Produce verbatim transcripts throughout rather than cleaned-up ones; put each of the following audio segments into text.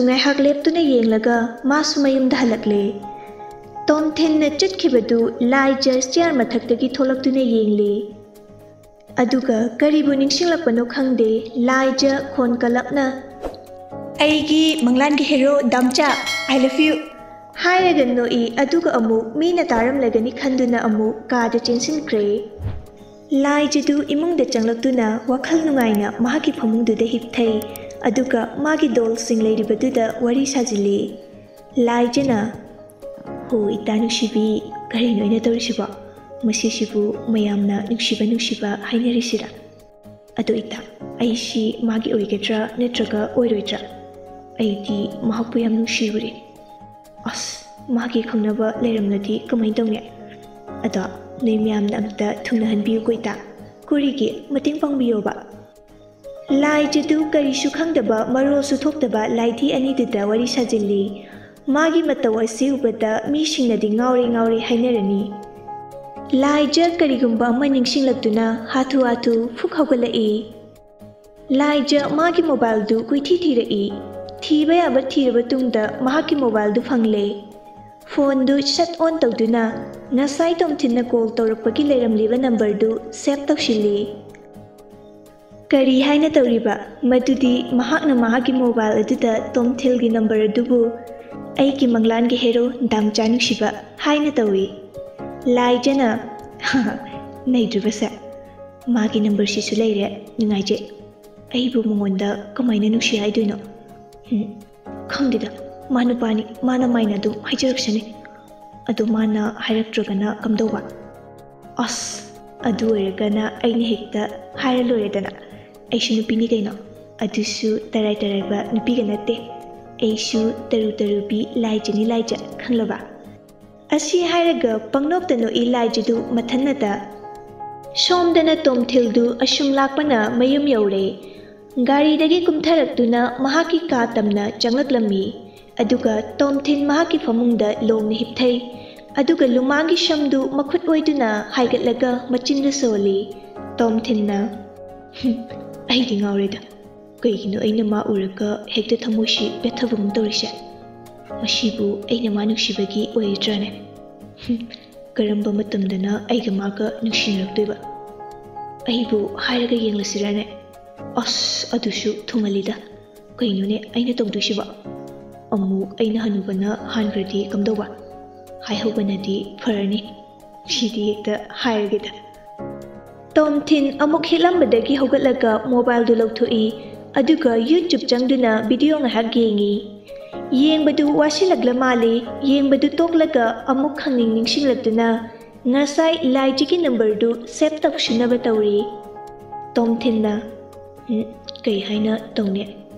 ꯉꯥꯏꯍꯥꯛ ꯂꯦꯞꯇꯨꯅ ꯌꯦꯡꯂꯒ ꯃꯥꯁꯨ ꯃꯌꯨꯝꯗ ꯍꯜꯂꯛꯂꯦ꯫ ꯇꯣꯝꯊꯤꯟꯅ ꯆꯠꯈꯤꯕꯗꯨ ꯂꯥꯏꯖ ꯆꯤꯌꯔ ꯃꯊꯛꯇꯒꯤ ꯊꯣꯛꯂꯛꯇꯨꯅ ꯌꯦꯡꯂꯦ꯫ ꯑꯗꯨꯒ ꯀꯔꯤꯕꯨ ꯅꯤꯡꯁꯤꯡꯂꯛꯄꯅꯣ ꯈꯪꯗꯦ, ꯂꯥꯏꯖ ꯈꯣꯟ ꯀꯜꯂꯞꯅ, "ꯑꯩꯒꯤ ꯃꯪꯂꯥꯟꯒꯤ ꯍꯦꯔꯣ ꯗꯥꯝꯆꯥ, I love you" ꯍꯥꯏꯔꯒ ꯅꯣꯛꯏ꯫ ꯑꯗꯨꯒ ꯑꯃꯨꯛ ꯃꯤꯅ ꯇꯥꯔꯝꯂꯒꯅꯤ ꯈꯟꯗꯨꯅ ꯑꯃꯨꯛ ꯀꯥꯗ ꯆꯦꯟꯁꯤꯟꯈ꯭ꯔꯦ꯫ ꯂꯥꯏꯖꯗꯨ ꯏꯃꯨꯡꯗ ꯆꯪꯂꯛꯇꯨꯅ ꯋꯥꯈꯜ ꯅꯨꯡꯉꯥꯏꯅ ꯃꯍꯥꯛꯀꯤ ꯐꯃꯨꯡꯗꯨꯗ ꯍꯤꯞꯊꯩ꯫ ꯑꯗꯨꯒ ꯃꯥꯒꯤ ꯗꯣꯜꯁꯤꯡ ꯂꯩꯔꯤꯕꯗꯨꯗ ꯋꯥꯔꯤ ꯁꯥꯖꯤꯜꯂꯤ꯫ ꯂꯥꯏꯖꯅ, "ꯍꯣ ꯏꯇꯥ ꯅꯨꯡꯁꯤꯕꯤ, ꯀꯔꯤꯅꯣ ꯑꯩꯅ ꯇꯧꯔꯤꯁꯤꯕꯣ? ꯃꯁꯤꯁꯤꯕꯨ ꯃꯌꯥꯝꯅ ꯅꯨꯡꯁꯤꯕ ꯅꯨꯡꯁꯤꯕ ꯍꯥꯏꯅꯔꯤꯁꯤꯔꯥ? ꯑꯗꯣ ꯏꯇꯥ, ꯑꯩꯁꯤ ꯃꯥꯒꯤ ꯑꯣꯏꯒꯗ꯭ꯔꯥ ꯅꯠꯇ꯭ꯔꯒ ꯑꯣꯏꯔꯣꯏꯗ꯭ꯔꯥ? ꯑꯩꯗꯤ ꯃꯍꯥꯛꯄꯨ ꯌꯥꯝ ꯅꯨꯡꯁꯤꯔꯨꯔꯦ꯫ ꯑꯁ, ꯃꯥꯒꯤ ꯈꯪꯅꯕ ꯂꯩꯔꯝꯂꯗꯤ ꯀꯃꯥꯏꯅ ꯇꯧꯅꯤ? ꯑꯗꯣ ꯅꯣꯏ ꯃꯌꯥꯝꯅ ꯑꯝꯇ ꯊꯨꯡꯅꯍꯟꯕꯤꯌꯨꯀꯣ ꯏꯇꯥ꯫ ꯀꯣꯔꯤꯒꯤ ꯃꯇꯦꯡ ꯄꯥꯡꯕꯤꯌꯣꯕ"꯫ ꯂꯥꯏꯖꯗꯨ ꯀꯔꯤꯁꯨ ꯈꯪꯗꯕ, ꯃꯔꯣꯜꯁꯨ ꯊꯣꯛꯇꯕ ꯂꯥꯏꯙꯤ ꯑꯅꯤꯗꯨꯗ ꯋꯥꯔꯤ ꯁꯥꯖꯤꯜꯂꯤ꯫ ꯃꯥꯒꯤ ꯃꯇꯧ ꯑꯁꯤ ꯎꯕꯗ ꯃꯤꯁꯤꯡꯅꯗꯤ ꯉꯥꯎꯔꯦ ꯉꯥꯎꯔꯦ ꯍꯥꯏꯅꯔꯅꯤ꯫ ꯂꯥꯏꯖ ꯀꯔꯤꯒꯨꯝꯕ ꯑꯃ ꯅꯤꯡꯁꯤꯡꯂꯛꯇꯨꯅ ꯍꯥꯊꯨ ꯍꯥꯊꯨ ꯐꯨꯛ ꯍꯧꯒꯠꯂꯛꯏ꯫ ꯂꯥꯏꯖ ꯃꯥꯒꯤ ꯃꯣꯕꯥꯏꯜꯗꯨ ꯀꯣꯏꯊꯤ ꯊꯤꯔꯛꯏ꯫ ꯊꯤꯕ ꯌꯥꯕ ꯊꯤꯔꯕ ꯇꯨꯡꯗ ꯃꯍꯥꯛꯀꯤ ꯃꯣꯕꯥꯏꯜꯗꯨ ꯐꯪꯂꯦ꯫ ꯐꯣꯟꯗꯨ ꯁꯠ ꯑꯣꯟ ꯇꯧꯗꯨꯅ ꯉꯁꯥꯏ ꯇꯣꯝꯊꯤꯟꯅ ꯀꯣꯜ ꯇꯧꯔꯛꯄꯒꯤ ꯂꯩꯔꯝꯂꯤꯕ ꯅꯝꯕꯔꯗꯨ ꯁꯦꯚ ꯇꯧꯁꯤꯜꯂꯤ꯫ ꯀꯔꯤ ꯍꯥꯏꯅ ꯇꯧꯔꯤꯕ? ꯃꯗꯨꯗꯤ ꯃꯍꯥꯛꯅ ꯃꯍꯥꯛꯀꯤ ꯃꯣꯕꯥꯏꯜ ꯑꯗꯨꯗ ꯇꯣꯝꯊꯤꯜꯒꯤ ꯅꯝꯕꯔ ꯑꯗꯨꯕꯨ "ꯑꯩꯒꯤ ꯃꯪꯂꯥꯟꯒꯤ ꯍꯦꯔꯣ ꯗꯥꯝꯆꯥ ꯅꯨꯡꯁꯤꯕ" ꯍꯥꯏꯅ ꯇꯧꯏ꯫ ꯂꯥꯏꯖꯅ, "ꯅꯩꯗ꯭ꯔꯤꯕꯁꯦ, ꯃꯥꯒꯤ ꯅꯝꯕꯔꯁꯤꯁꯨ ꯂꯩꯔꯦ, ꯅꯨꯡꯉꯥꯏꯖꯩ꯫ ꯑꯩꯕꯨ ꯃꯉꯣꯟꯗ ꯀꯃꯥꯏꯅ ꯅꯨꯡꯁꯤ ꯍꯥꯏꯗꯣꯏꯅꯣ? ꯎꯝ, ꯈꯪꯗꯦꯗ, ꯃꯥ ꯅꯨꯄꯥꯅꯤ, ꯃꯥꯅ ꯃꯥꯏꯅ ꯑꯗꯨꯝ ꯍꯥꯏꯖꯔꯛꯁꯅꯤ꯫ ꯑꯗꯣ ꯃꯥꯅ ꯍꯥꯏꯔꯛꯇ꯭ꯔꯒꯅ ꯀꯝꯗꯧꯕ? ꯑꯁ, ꯑꯗꯨ ꯑꯣꯏꯔꯒꯅ ꯑꯩꯅ ꯍꯦꯛꯇ ꯍꯥꯏꯔ ꯂꯣꯏꯔꯦꯗꯅ꯫ ꯑꯩꯁꯨ ꯅꯨꯄꯤꯅꯤ ꯀꯩꯅꯣ, ꯑꯗꯨꯁꯨ ꯇꯔꯥꯏ ꯇꯔꯥꯏꯕ ꯅꯨꯄꯤꯒ ꯅꯠꯇꯦ꯫ ꯑꯩꯁꯨ ꯇꯔꯨ ꯇꯔꯨꯕꯤ ꯂꯥꯏꯖꯅꯤ ꯂꯥꯏꯖ, ꯈꯪꯂꯕ?" ꯑꯁꯤ ꯍꯥꯏꯔꯒ ꯄꯪꯅꯣꯛꯇ ꯅꯣꯛꯏ ꯂꯥꯏꯖꯗꯨ ꯃꯊꯟꯅꯇ꯫ ꯁꯣꯝꯗꯅ ꯇꯣꯝꯊꯤꯜꯗꯨ ꯑꯁꯨꯝ ꯂꯥꯛꯄꯅ ꯃꯌꯨꯝ ꯌꯧꯔꯦ꯫ ꯒꯥꯔꯤꯗꯒꯤ ꯀꯨꯝꯊꯔꯛꯇꯨꯅ ꯃꯍꯥꯛꯀꯤ ꯀꯥ ꯇꯝꯅ ꯆꯪꯂꯛꯂꯝꯃꯤ꯫ ꯑꯗꯨꯒ ꯇꯣꯝꯊꯤꯟ ꯃꯍꯥꯛꯀꯤ ꯐꯃꯨꯡꯗ ꯂꯣꯡꯅ ꯍꯤꯞꯊꯩ꯫ ꯑꯗꯨꯒ ꯂꯨꯃꯥꯡꯒꯤ ꯁꯝꯗꯨ ꯃꯈꯨꯠ ꯑꯣꯏꯗꯨꯅ ꯍꯥꯏꯒꯠꯂꯒ ꯃꯆꯤꯟꯗ ꯁꯣꯜꯂꯤ꯫ ꯇꯣꯝꯊꯤꯟꯅ, "ꯍꯨꯝ, ꯑꯩꯗꯤ ꯉꯥꯎꯔꯦꯗ꯫ ꯀꯩꯒꯤꯅꯣ ꯑꯩꯅ ꯃꯥ ꯎꯔꯒ ꯍꯦꯛꯇ ꯊꯃꯣꯏꯁꯤ ꯄꯦꯠꯊꯕꯒꯨꯝ ꯇꯧꯔꯤꯁꯦ? ꯃꯁꯤꯕꯨ ꯑꯩꯅ ꯃꯥ ꯅꯨꯡꯁꯤꯕꯒꯤ ꯑꯣꯏꯔꯤꯗ꯭ꯔꯥꯅꯦ? ꯍꯨꯝ, ꯀꯔꯝꯕ ꯃꯇꯝꯗꯅ ꯑꯩꯒ ꯃꯥꯒ ꯅꯨꯡꯁꯤꯅꯔꯛꯇꯣꯏꯕ? ꯑꯩꯕꯨ ꯍꯥꯏꯔꯒ ꯌꯦꯡꯂꯁꯤꯔꯥꯅꯦ? ꯑꯁ, ꯑꯗꯨꯁꯨ ꯊꯨꯃꯜꯂꯤꯗ꯫ ꯀꯩꯅꯣꯅꯦ ꯑꯩꯅ ꯇꯧꯗꯣꯏꯁꯤꯕꯣ? ꯑꯃꯨꯛ ꯑꯩꯅ ꯍꯅꯨꯕꯅ ꯍꯥꯟꯈ꯭ꯔꯗꯤ ꯀꯝꯗꯧꯕ? ꯍꯥꯏꯍꯧꯕꯅꯗꯤ ꯐꯔꯅꯤ꯫ ꯁꯤꯗꯤ ꯍꯦꯛꯇ ꯍꯥꯏꯔꯒꯦꯗ꯫ ꯇꯣꯝꯊꯤꯟ ꯑꯃꯨꯛ ꯍꯤꯞꯂꯝꯕꯗꯒꯤ ꯍꯧꯒꯠꯂꯒ ꯃꯣꯕꯥꯏꯜꯗꯨ ꯂꯧꯊꯣꯛꯏ꯫ ꯑꯗꯨꯒ YouTube ꯆꯪꯗꯨꯅ ꯚꯤꯗꯤꯑꯣ ꯉꯥꯏꯍꯥꯛ ꯌꯦꯡꯏ꯫ ꯌꯦꯡꯕꯗꯨ ꯋꯥꯁꯤꯜꯂꯛꯂ ꯃꯥꯜꯂꯤ꯫ ꯌꯦꯡꯕꯗꯨ ꯇꯣꯛꯂꯒ ꯑꯃꯨꯛ ꯈꯪꯅꯤꯡ ꯅꯤꯡꯁꯤꯡꯂꯛꯇꯨꯅ ꯉꯁꯥꯏ ꯂꯥꯏꯖꯒꯤ ꯅꯝꯕꯔꯗꯨ ꯁꯦꯚ ꯇꯧꯁꯤꯟꯅꯕ ꯇꯧꯔꯤ꯫ ꯇꯣꯝꯊꯤꯟꯅ, "ꯎꯝ, ꯀꯩ ꯍꯥꯏꯅ ꯇꯧꯅꯤ?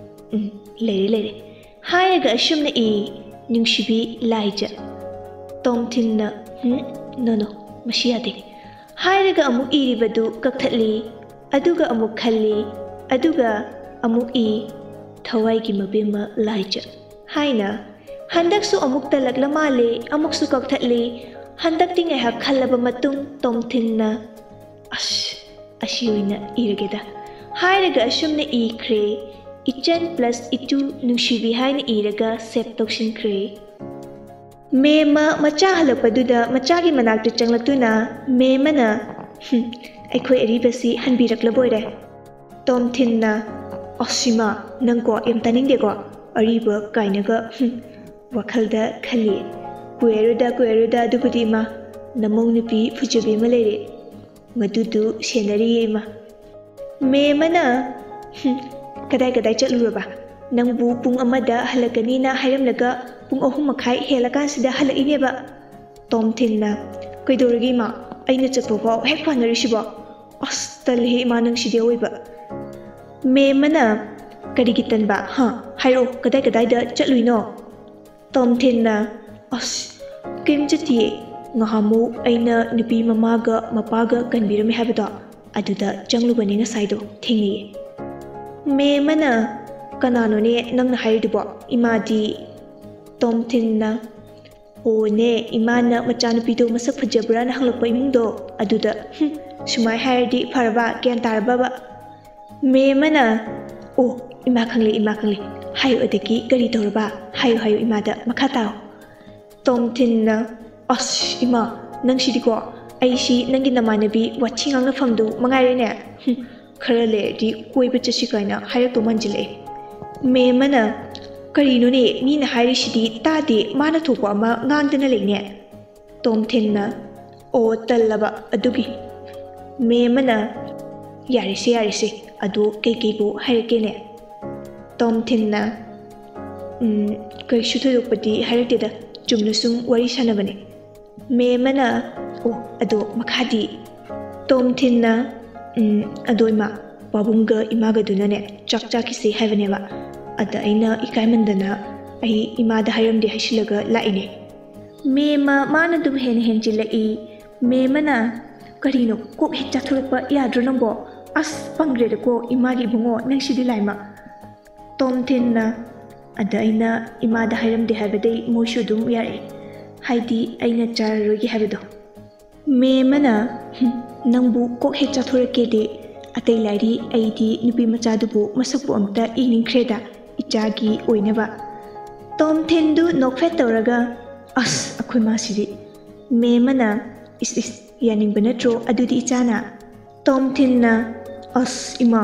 ꯎꯝ, ꯂꯩꯔꯦ, ꯂꯩꯔꯦ," ꯍꯥꯏꯔꯒ ꯑꯁꯨꯝꯅ ꯏ, "ꯅꯨꯡꯁꯤꯕꯤ ꯂꯥꯏꯖ"꯫ ꯇꯣꯝꯊꯤꯟꯅ, "ꯎꯝ, no, no, ꯃꯁꯤ ꯌꯥꯗꯦ," ꯍꯥꯏꯔꯒ ꯑꯃꯨꯛ ꯏꯔꯤꯕꯗꯨ ꯀꯛꯊꯠꯂꯤ꯫ ꯑꯗꯨꯒ ꯑꯃꯨꯛ ꯈꯜꯂꯤ꯫ ꯑꯗꯨꯒ ꯑꯃꯨꯛ ꯏ, "ꯊꯋꯥꯏꯒꯤ ꯃꯕꯦꯝꯃ ꯂꯥꯏꯖ" ꯍꯥꯏꯅ꯫ ꯍꯟꯗꯛꯁꯨ ꯑꯃꯨꯛ ꯇꯜꯂꯛꯂ ꯃꯥꯜꯂꯦ, ꯑꯃꯨꯛꯁꯨ ꯀꯛꯊꯠꯂꯤ꯫ ꯍꯟꯗꯛꯇꯤ ꯉꯥꯏꯍꯥꯛ ꯈꯜꯂꯕ ꯃꯇꯨꯡ ꯇꯣꯝꯊꯤꯟꯅ, "ꯑꯁ, ꯑꯁꯤ ꯑꯣꯏꯅ ꯏꯔꯒꯦꯗ" ꯍꯥꯏꯔꯒ ꯑꯁꯨꯝꯅ ꯏꯈ꯭ꯔꯦ, "ꯏꯆꯟ plus ꯏꯇꯨ ꯅꯨꯡꯁꯤꯕꯤ" ꯍꯥꯏꯅ ꯏꯔꯒ ꯁꯦꯚ ꯇꯧꯁꯤꯟꯈ꯭ꯔꯦ꯫ ꯃꯦꯝꯃ ꯃꯆꯥ ꯍꯜꯂꯛꯄꯗꯨꯗ ꯃꯆꯥꯒꯤ ꯃꯅꯥꯛꯇ ꯆꯪꯂꯛꯇꯨꯅ ꯃꯦꯝꯃꯅ, "ꯍꯨꯝ, ꯑꯩꯈꯣꯏ ꯑꯔꯤꯕꯁꯤ ꯍꯟꯕꯤꯔꯛꯂꯕꯣꯏꯔꯦ?" ꯇꯣꯝꯊꯤꯟꯅ, "ꯑꯁ ꯏꯃꯥ, ꯅꯪꯀꯣ ꯌꯥꯝ ꯇꯥꯅꯤꯡꯗꯦꯀꯣ, ꯑꯔꯤꯕ ꯀꯥꯏꯅꯒ, ꯍꯨꯝ," ꯋꯥꯈꯜꯗ ꯈꯜꯂꯤ꯫ "ꯀꯨꯏꯔꯔꯣꯏꯗ, ꯀꯨꯏꯔꯔꯣꯏꯗ, ꯑꯗꯨꯕꯨꯗꯤ ꯏꯃꯥ, ꯅꯃꯧ ꯅꯨꯄꯤ ꯐꯖꯕꯤ ꯑꯃ ꯂꯩꯔꯦ, ꯃꯗꯨꯗꯨ ꯁꯦꯟꯅꯔꯤꯌꯦ ꯏꯃꯥ"꯫ ꯃꯦꯝꯃꯅ, "ꯍꯨꯝ, ꯀꯗꯥꯏ ꯀꯗꯥꯏ ꯆꯠꯂꯨꯔꯕ? ꯅꯪꯕꯨ ꯄꯨꯡ ꯑꯃꯗ ꯍꯜꯂꯛꯀꯅꯤꯅ ꯍꯥꯏꯔꯝꯂꯒ ꯄꯨꯡ ꯑꯍꯨꯝ ꯃꯈꯥꯏ ꯍꯦꯜꯂꯀꯥꯟꯁꯤꯗ ꯍꯜꯂꯛꯏꯅꯦꯕ"꯫ ꯇꯣꯝꯊꯤꯟꯅ, "ꯀꯩꯗꯧꯔꯒꯦ ꯏꯃꯥ? ꯑꯩꯅ ꯆꯠꯄ ꯐꯥꯎ ꯍꯦꯛ ꯄꯥꯟꯅꯔꯤꯁꯤꯕꯣ? ꯑꯁ, ꯇꯜꯂꯤꯍꯦ ꯏꯃꯥ, ꯅꯪꯁꯤꯗꯤ ꯑꯑꯣꯏꯕ"꯫ ꯃꯦꯝꯃꯅ, "ꯀꯔꯤꯒꯤ ꯇꯟꯕ? ꯍꯥ? ꯍꯥꯏꯔꯛꯑꯣ, ꯀꯗꯥꯏ ꯀꯗꯥꯏꯗ ꯆꯠꯂꯨꯏꯅꯣ?" ꯇꯣꯝꯊꯤꯟꯅ, "ꯑꯁ, ꯀꯩꯝ ꯆꯠꯇꯤꯌꯦ꯫ ꯉꯍꯥꯟꯃꯨꯛ ꯑꯩꯅ ꯅꯨꯄꯤ ꯃꯃꯥꯒ ꯃꯄꯥꯒ ꯀꯟꯕꯤꯔꯝꯃꯦ ꯍꯥꯏꯕꯗꯣ, ꯑꯗꯨꯗ ꯆꯪꯂꯨꯕꯅꯦ ꯉꯁꯥꯏꯗꯣ, ꯊꯦꯡꯅꯩꯌꯦ"꯫ ꯃꯦꯝꯃꯅ, "ꯀꯅꯥꯅꯣꯅꯦ ꯅꯪꯅ ꯍꯥꯏꯔꯤꯗꯨꯕꯣ? ꯏꯃꯥꯗꯤ"꯫ ꯇꯣꯝꯊꯤꯟꯅ, "ꯑꯣꯅꯦ, ꯏꯃꯥꯅ ꯃꯆꯥꯅꯨꯄꯤꯗꯣ ꯃꯁꯛ ꯐꯖꯕ꯭ꯔꯥꯅ ꯍꯪꯂꯛꯄ ꯏꯃꯨꯡꯗꯣ, ꯑꯗꯨꯗ"꯫ "ꯍꯨꯝ, ꯁꯨꯃꯥꯏ ꯍꯥꯏꯔꯗꯤ ꯐꯔꯕ, ꯒ꯭ꯌꯥꯟ ꯇꯥꯔꯕꯕ?" ꯃꯦꯝꯃꯅ, ꯑꯣ, ꯏꯃꯥ ꯈꯪꯂꯦ, ꯏꯃꯥ ꯈꯪꯂꯦ꯫ ꯍꯥꯏꯌꯨ, ꯑꯗꯒꯤ ꯀꯔꯤ ꯇꯧꯔꯕ? ꯍꯥꯏꯌꯨ, ꯍꯥꯏꯌꯨ, ꯏꯃꯥꯗ ꯃꯈꯥ ꯇꯥꯎ꯫ ꯇꯣꯝꯊꯤꯟꯅ, "ꯑꯁ, ꯏꯃꯥ, ꯅꯪꯁꯤꯗꯤꯀꯣ, ꯑꯩꯁꯤ ꯅꯪꯒꯤ ꯅꯃꯥꯟꯅꯕꯤ ꯋꯥꯊꯤ ꯉꯥꯡꯅꯐꯝꯗꯨ ꯃꯉꯥꯏꯔꯦꯅꯦ꯫ ꯍꯨꯝ, ꯈꯔ ꯂꯩꯔꯗꯤ ꯀꯣꯏꯕ ꯆꯠꯁꯤ ꯀꯥꯏꯅ ꯍꯥꯏꯔꯛꯇꯧ ꯃꯥꯟꯁꯤꯜꯂꯛꯑꯦ꯫" ꯃꯦꯝꯃꯅ, "ꯀꯔꯤꯅꯣꯅꯦ, ꯃꯤꯅ ꯍꯥꯏꯔꯤꯁꯤꯗꯤ ꯇꯥꯗꯦ, ꯃꯥꯅ ꯊꯣꯛꯄ ꯑꯃ ꯉꯥꯡꯗꯅ ꯂꯩꯅꯦ꯫" ꯇꯣꯝꯊꯤꯟꯅ, "ꯑꯣ, ꯇꯜꯂꯕ ꯑꯗꯨꯒꯤ꯫" ꯃꯦꯝꯃꯅ, "ꯌꯥꯔꯦꯁꯦ, ꯌꯥꯔꯦꯁꯦ, ꯑꯗꯣ ꯀꯩꯀꯩꯕꯨ ꯍꯥꯏꯔꯛꯀꯦꯅꯦ?" ꯇꯣꯝꯊꯤꯟꯅ, "ꯎꯝ, ꯀꯩꯁꯨ ꯊꯣꯏꯗꯣꯛꯄꯗꯤ ꯍꯥꯏꯔꯛꯇꯦꯗ, ꯆꯨꯝꯅ ꯁꯨꯝ ꯋꯥꯔꯤ ꯁꯥꯟꯅꯕꯅꯦ꯫" ꯃꯦꯝꯃꯅ, "ꯑꯣ, ꯑꯗꯣ ꯃꯈꯥꯗꯤ?" ꯇꯣꯝꯊꯤꯟꯅ, "ꯎꯝ, ꯑꯗꯣ ꯏꯃꯥ, ꯄꯥꯕꯨꯡꯒ ꯏꯃꯥꯒꯗꯨꯅꯅꯦ ꯆꯥꯛ ꯆꯥꯈꯤꯁꯤ ꯍꯥꯏꯕꯅꯦꯕ꯫ ꯑꯗ ꯑꯩꯅ ꯏꯀꯥꯏꯃꯟꯗꯅ ꯑꯩ ꯏꯃꯥꯗ ꯍꯥꯏꯔꯝꯗꯦ ꯍꯥꯏꯁꯤꯜꯂꯒ ꯂꯥꯛꯏꯅꯦ꯫" ꯃꯦꯝꯃ ꯃꯥꯅ ꯑꯗꯨꯝ ꯍꯦꯟꯅ ꯍꯦꯟꯖꯤꯜꯂꯛꯏ꯫ ꯃꯦꯝꯃꯅ, "ꯀꯔꯤꯅꯣ, ꯀꯣꯛ ꯍꯦꯛ ꯆꯥꯊꯣꯔꯛꯄ ꯌꯥꯗ꯭ꯔꯣ ꯅꯪꯕꯣ? ꯑꯁ, ꯄꯪꯒ꯭ꯔꯦꯗꯀꯣ ꯏꯃꯥꯒꯤ ꯏꯕꯨꯡꯉꯣ, ꯅꯪꯁꯤꯗꯤ ꯂꯥꯏꯃ꯫" ꯇꯣꯝꯊꯤꯟꯅ, "ꯑꯗ ꯑꯩꯅ ꯏꯃꯥꯗ ꯍꯥꯏꯔꯝꯗꯦ ꯍꯥꯏꯕꯗꯩ ꯃꯣꯏꯁꯨ ꯑꯗꯨꯝ ꯌꯥꯔꯛꯑꯦ, ꯍꯥꯏꯗꯤ ꯑꯩꯅ ꯆꯥꯔꯔꯣꯏꯒꯦ ꯍꯥꯏꯕꯗꯣ꯫" ꯃꯦꯝꯃꯅ, "ꯍꯨꯝ, ꯅꯪꯕꯨ ꯀꯣꯛ ꯍꯦꯛ ꯆꯥꯊꯣꯔꯛꯀꯦꯗꯤ꯫ ꯑꯇꯩ ꯂꯥꯏꯔꯤ, ꯑꯩꯗꯤ ꯅꯨꯄꯤ ꯃꯆꯥꯗꯨꯕꯨ ꯃꯁꯛꯄꯨ ꯑꯝꯇ ꯌꯦꯡꯅꯤꯡꯈ꯭ꯔꯦꯗ, ꯏꯆꯥꯒꯤ ꯑꯣꯏꯅꯕ꯫" ꯇꯣꯝꯊꯤꯟꯗꯨ ꯅꯣꯛꯐꯦꯠ ꯇꯧꯔꯒ, "ꯑꯁ, ꯑꯩꯈꯣꯏ ꯃꯥꯁꯤꯗꯤ꯫" ꯃꯦꯝꯃꯅ, "ꯏꯁ, ꯏꯁ, ꯌꯥꯅꯤꯡꯕ ꯅꯠꯇ꯭ꯔꯣ ꯑꯗꯨꯗꯤ ꯏꯆꯥꯅ?" ꯇꯣꯝꯊꯤꯟꯅ, "ꯑꯁ, ꯏꯃꯥ,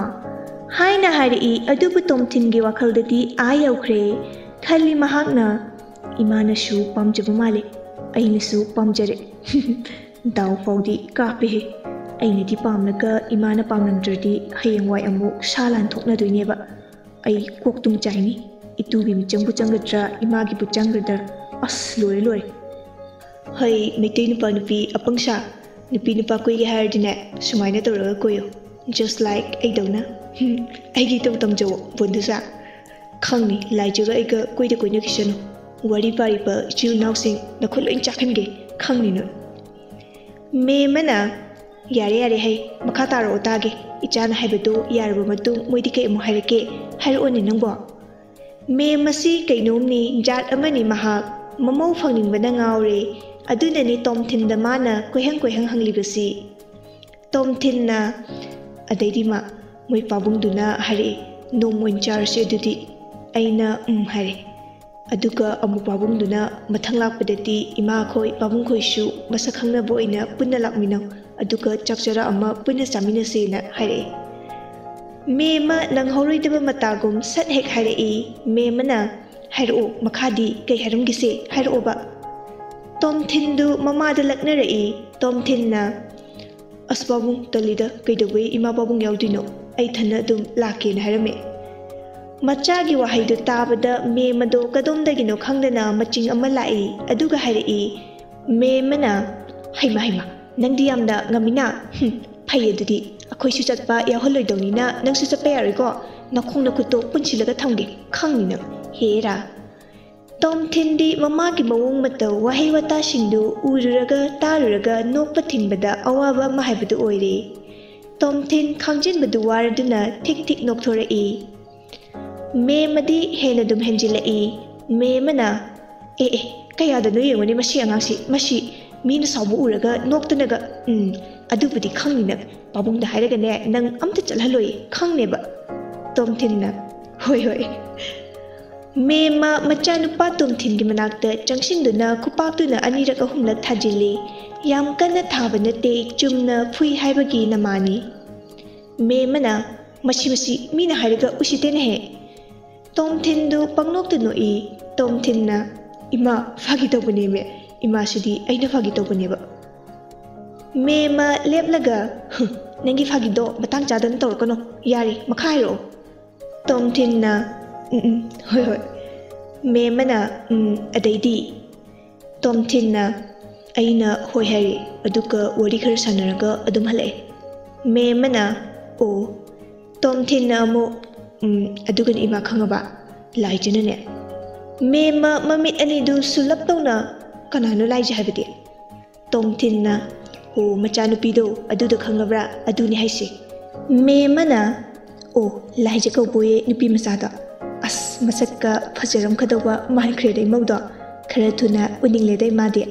ꯍꯥꯏꯅ ꯍꯥꯏꯔꯛꯏ, ꯑꯗꯨꯕꯨ ꯇꯣꯝꯊꯤꯟꯒꯤ ꯋꯥꯈꯜꯗꯗꯤ ꯑꯥ ꯌꯧꯈ꯭ꯔꯦ꯫ ꯈꯜꯂꯤ ꯃꯍꯥꯛꯅ, 'ꯏꯃꯥꯅꯁꯨ ꯄꯥꯝꯖꯕ ꯃꯥꯜꯂꯦ, ꯑꯩꯅꯁꯨ ꯄꯥꯝꯖꯔꯦ꯫ ꯗꯥꯎ ꯐꯥꯎꯗꯤ ꯀꯥꯞꯄꯦꯍꯦ꯫ ꯑꯩꯅꯗꯤ ꯄꯥꯝꯂꯒ ꯏꯃꯥꯅ ꯄꯥꯝꯂꯝꯗ꯭ꯔꯗꯤ ꯍꯌꯦꯡꯋꯥꯏ ꯑꯃꯨꯛ ꯁꯥ ꯂꯥꯟ ꯊꯣꯛꯅꯗꯣꯏꯅꯦꯕ꯫ ꯑꯩ ꯀꯣꯛ ꯇꯨꯝ ꯆꯥꯏꯅꯤ꯫ ꯏꯇꯨꯒꯤ ꯃꯤꯆꯪꯕꯨ ꯆꯪꯒꯗ꯭ꯔꯥ, ꯏꯃꯥꯒꯤꯕꯨ ꯆꯪꯒꯗ꯭ꯔꯥ? ꯑꯁ, ꯂꯣꯏꯔꯦ, ꯂꯣꯏꯔꯦ꯫ ꯍꯩ, ꯃꯩꯇꯩ ꯅꯨꯄꯥ ꯅꯨꯄꯤ ꯑꯄꯪꯁꯥ, ꯅꯨꯄꯤ ꯅꯨꯄꯥ ꯀꯣꯏꯒꯦ ꯍꯥꯏꯔꯗꯤꯅꯦ, ꯁꯨꯃꯥꯏꯅ ꯇꯧꯔꯒ ꯀꯣꯏꯌꯣ, just like ꯑꯩꯗꯧꯅ꯫ ꯍꯨꯝ, ꯑꯩꯒꯤ ꯏꯇꯧ ꯇꯝꯖꯧꯋꯣ, ꯕꯣꯟꯗꯨꯁꯥ꯫ ꯈꯪꯅꯤ, ꯂꯥꯏꯖꯒ ꯑꯩꯒ ꯀꯣꯏꯗ ꯀꯣꯏꯅꯈꯤꯁꯅꯨ꯫ ꯋꯥꯔꯤ ꯄꯥꯔꯤꯕ ꯏꯆꯤꯜ ꯏꯅꯥꯎꯁꯤꯡ ꯅꯈꯨꯠ ꯂꯣꯏ ꯆꯥꯛꯍꯟꯒꯦ, ꯈꯪꯅꯤ ꯅꯣꯏ꯫" ꯃꯦꯝꯃꯅ, "ꯌꯥꯔꯦ, ꯌꯥꯔꯦ, ꯍꯩ, ꯃꯈꯥ ꯇꯥꯔꯛꯑꯣ ꯇꯥꯒꯦ꯫ ꯏꯆꯥꯅ ꯍꯥꯏꯕꯗꯣ ꯌꯥꯔꯕ ꯃꯇꯨꯡ ꯃꯣꯏꯗꯤ ꯀꯩ ꯑꯃꯨꯛ ꯍꯥꯏꯔꯛꯀꯦ? ꯍꯥꯏꯔꯛꯑꯣꯅꯦ ꯅꯪꯕꯣ꯫" ꯃꯦꯝ ꯑꯁꯤ ꯀꯩꯅꯣꯝꯅꯤ, ꯖꯥꯠ ꯑꯃꯅꯤ ꯃꯍꯥꯛ꯫ ꯃꯃꯧ ꯐꯪꯅꯤꯡꯕꯅ ꯉꯥꯎꯔꯦ꯫ ꯑꯗꯨꯅꯅꯤ ꯇꯣꯝꯊꯤꯟꯗ ꯃꯥꯅ ꯀꯣꯏꯍꯪ ꯀꯣꯏꯍꯪ ꯍꯪꯂꯤꯕꯁꯤ꯫ ꯇꯣꯝꯊꯤꯟꯅ, "ꯑꯗꯩꯗꯤ ꯃꯥ, ꯃꯣꯏ ꯄꯥꯕꯨꯡꯗꯨꯅ ꯍꯥꯏꯔꯛꯏ, "ꯅꯣꯡꯃ ꯑꯣꯏꯅ ꯆꯥꯔꯁꯦ ꯑꯗꯨꯗꯤ," ꯑꯩꯅ "ꯎꯝ" ꯍꯥꯏꯔꯦ꯫ ꯑꯗꯨꯒ ꯑꯃꯨꯛ ꯄꯥꯕꯨꯡꯗꯨꯅ, "ꯃꯊꯪ ꯂꯥꯛꯄꯗꯗꯤ ꯏꯃꯥꯈꯣꯏ ꯄꯥꯕꯨꯡꯈꯣꯏꯁꯨ ꯃꯁꯛ ꯈꯪꯅꯕ ꯑꯣꯏꯅ ꯄꯨꯟꯅ ꯂꯥꯛꯃꯤꯟꯅꯧ, ꯑꯗꯨꯒ ꯆꯥꯛ ꯆꯔꯥ ꯑꯃ ꯄꯨꯟꯅ ꯆꯥꯃꯤꯟꯅꯁꯦꯅ" ꯍꯥꯏꯔꯛꯑꯦ꯫ ꯃꯦꯝꯃ ꯅꯪꯍꯧꯔꯣꯏꯗꯕ ꯃꯇꯥꯒꯨꯝ ꯁꯠ ꯍꯦꯛ ꯍꯥꯏꯔꯛꯏ꯫ ꯃꯦꯝꯃꯅ, "ꯍꯥꯏꯔꯛꯑꯣ, ꯃꯈꯥꯗꯤ ꯀꯩ ꯍꯥꯏꯔꯝꯒꯦꯁꯦ? ꯍꯥꯏꯔꯛꯑꯣꯕ"꯫ ꯇꯣꯝꯊꯤꯟꯗꯨ ꯃꯃꯥꯗ ꯂꯛꯅꯔꯛꯏ꯫ ꯇꯣꯝꯊꯤꯟꯅ, "ꯑꯁ ꯄꯥꯕꯨꯡ, ꯇꯜꯂꯤꯗ, ꯀꯩꯗꯧꯕꯩ ꯏꯃꯥ ꯄꯥꯕꯨꯡ ꯌꯥꯎꯗꯣꯏꯅꯣ? ꯑꯩ ꯊꯟꯅ ꯑꯗꯨꯝ ꯂꯥꯛꯀꯦꯅ" ꯍꯥꯏꯔꯝꯃꯦ꯫ ꯃꯆꯥꯒꯤ ꯋꯥꯍꯩꯗꯨ ꯇꯥꯕꯗ ꯃꯦꯝ ꯑꯗꯣ ꯀꯗꯣꯝꯗꯒꯤꯅꯣ ꯈꯪꯗꯅ ꯃꯆꯤꯡ ꯑꯃ ꯂꯥꯛꯏ꯫ ꯑꯗꯨꯒ ꯍꯥꯏꯔꯛꯏ, ꯃꯦꯝ ꯑꯃꯅ, "ꯍꯩꯃ, ꯍꯩꯃ, ꯅꯪꯗꯤ ꯌꯥꯝꯅ ꯉꯝꯃꯤꯅ꯫ ꯍꯨꯝ, ꯐꯩ ꯑꯗꯨꯗꯤ꯫ ꯑꯩꯈꯣꯏꯁꯨ ꯆꯠꯄ ꯌꯥꯎꯍꯜꯂꯣꯏꯗꯧꯅꯤꯅ ꯅꯪꯁꯨ ꯆꯠꯄ ꯌꯥꯔꯣꯏꯀꯣ꯫ ꯅꯈꯣꯡ ꯅꯈꯨꯠꯇꯣ ꯄꯨꯟꯁꯤꯜꯂꯒ ꯊꯝꯒꯦ, ꯈꯪꯅꯤ ꯅꯪ꯫ ꯍꯦꯔꯥ!" ꯇꯣꯝꯊꯤꯟꯗꯤ ꯃꯃꯥꯒꯤ ꯃꯑꯣꯡ ꯃꯇꯧ, ꯋꯥꯍꯩ ꯋꯥꯇꯥꯁꯤꯡꯗꯨ ꯎꯔꯨꯔꯒ ꯇꯥꯔꯨꯔꯒ ꯅꯣꯛꯄ ꯊꯤꯡꯕꯗ ꯑꯋꯥꯕ ꯑꯃ ꯍꯥꯏꯕꯗꯨ ꯑꯣꯏꯔꯦ꯫ ꯇꯣꯝꯊꯤꯟ ꯈꯥꯡꯖꯤꯟꯕꯗꯨ ꯋꯥꯔꯗꯨꯅ ꯊꯤꯛ ꯊꯤꯛ ꯅꯣꯛꯊꯣꯔꯛꯏ꯫ ꯃꯦꯝꯃꯗꯤ ꯍꯦꯟꯅ ꯑꯗꯨꯝ ꯍꯦꯟꯖꯤꯜꯂꯛꯏ꯫ ꯃꯦꯝꯃꯅ, "ꯑꯦ, ꯑꯦ, ꯀꯌꯥꯗꯅꯣ ꯌꯦꯡꯉꯨꯅꯦ ꯃꯁꯤ ꯑꯉꯥꯡꯁꯤ, ꯃꯁꯤ ꯃꯤꯅ ꯁꯥꯎꯕ ꯎꯔꯒ ꯅꯣꯛꯇꯅꯒ, ꯎꯝ, ꯑꯗꯨꯕꯨꯗꯤ ꯈꯪꯅꯤ ꯅꯪ, ꯄꯥꯕꯨꯡꯗ ꯍꯥꯏꯔꯒꯅꯦ ꯅꯪ ꯑꯝꯇ ꯆꯠꯍꯜꯂꯣꯏ, ꯈꯪꯅꯦꯕ"꯫ ꯇꯣꯝꯊꯤꯟꯅ, "ꯍꯣꯏ, ꯍꯣꯏ"꯫ ꯃꯦꯝꯃ ꯃꯆꯥꯅꯨꯄꯥ ꯇꯣꯝꯊꯤꯟꯒꯤ ꯃꯅꯥꯛꯇ ꯆꯪꯁꯤꯟꯗꯨꯅ ꯈꯨꯄꯥꯛꯇꯨꯅ ꯑꯅꯤꯔꯛ ꯑꯍꯨꯝꯂꯛ ꯊꯥꯖꯤꯜꯂꯤ꯫ ꯌꯥꯝ ꯀꯟꯅ ꯊꯥꯕ ꯅꯠꯇꯦ, ꯆꯨꯝꯅ ꯐꯨꯏ ꯍꯥꯏꯕꯒꯤ ꯅꯃꯥꯅꯤ꯫ ꯃꯦꯝꯃꯅ, "ꯃꯁꯤ, ꯃꯁꯤ ꯃꯤꯅ ꯍꯥꯏꯔꯒ ꯎꯁꯤꯠꯇꯦꯅꯦꯍꯦ"꯫ ꯇꯣꯝꯊꯤꯟꯗꯨ ꯄꯪꯅꯣꯛꯇ ꯅꯣꯛꯏ꯫ ꯇꯣꯝꯊꯤꯟꯅ, "ꯏꯃꯥ, ꯐꯥꯒꯤ ꯇꯧꯕꯅꯦꯃꯦ꯫ ꯏꯃꯥꯁꯤꯗꯤ ꯑꯩꯅ ꯐꯥꯒꯤ ꯇꯧꯕꯅꯦꯕ"꯫ ꯃꯦꯝꯃ ꯂꯦꯞꯂꯒ, "ꯍꯨꯝ, ꯅꯪꯒꯤ ꯐꯥꯒꯤꯗꯣ ꯃꯇꯥꯡ ꯆꯥꯗꯅ ꯇꯧꯔꯛꯀꯅꯣ꯫ ꯌꯥꯔꯦ, ꯃꯈꯥ ꯍꯥꯏꯔꯛꯑꯣ"꯫ ꯇꯣꯝꯊꯤꯟꯅ, "ꯎꯝ, ꯎꯝ, ꯍꯣꯏ, ꯍꯣꯏ"꯫ ꯃꯦꯝꯃꯅ, "ꯎꯝ, ꯑꯗꯩꯗꯤ?" ꯇꯣꯝꯊꯤꯟꯅ, "ꯑꯩꯅ ꯍꯣꯏ ꯍꯥꯏꯔꯦ, ꯑꯗꯨꯒ ꯋꯥꯔꯤ ꯈꯔ ꯁꯥꯟꯅꯔꯒ ꯑꯗꯨꯝ ꯍꯜꯂꯛꯑꯦ"꯫ ꯃꯦꯝꯃꯅ, "ꯑꯣ"꯫ ꯇꯣꯝꯊꯤꯟꯅ ꯑꯃꯨꯛ, "ꯎꯝ, ꯑꯗꯨꯒꯅꯦ ꯏꯃꯥ, ꯈꯪꯉꯕ? ꯂꯥꯏꯖꯅꯅꯦ"꯫ ꯃꯦꯝꯃ ꯃꯃꯤꯠ ꯑꯅꯤꯗꯨ ꯁꯨꯂꯞ ꯇꯧꯅ, "ꯀꯅꯥꯅꯣ ꯂꯥꯏꯖ ꯍꯥꯏꯕꯗꯤ?" ꯇꯣꯝꯊꯤꯟꯅ, "ꯑꯣ, ꯃꯆꯥꯅꯨꯄꯤꯗꯣ, ꯑꯗꯨꯗꯣ ꯈꯪꯉꯕ꯭ꯔꯥ? ꯑꯗꯨꯅꯦ ꯍꯥꯏꯁꯦ"꯫ ꯃꯦꯝꯃꯅ, "ꯑꯣ, ꯂꯥꯏꯖ ꯀꯧꯕꯣꯌꯦ ꯅꯨꯄꯤ ꯃꯆꯥꯗꯣ꯫ ꯑꯁ, ꯃꯁꯛꯀ ꯐꯖꯔꯝꯒꯗꯧꯕ ꯃꯥꯟꯈ꯭ꯔꯦꯗ ꯏꯃꯧꯗꯣ꯫ ꯈꯔ ꯊꯨꯅ ꯎꯅꯤꯡꯂꯦꯗ ꯏꯃꯥꯗꯤ"꯫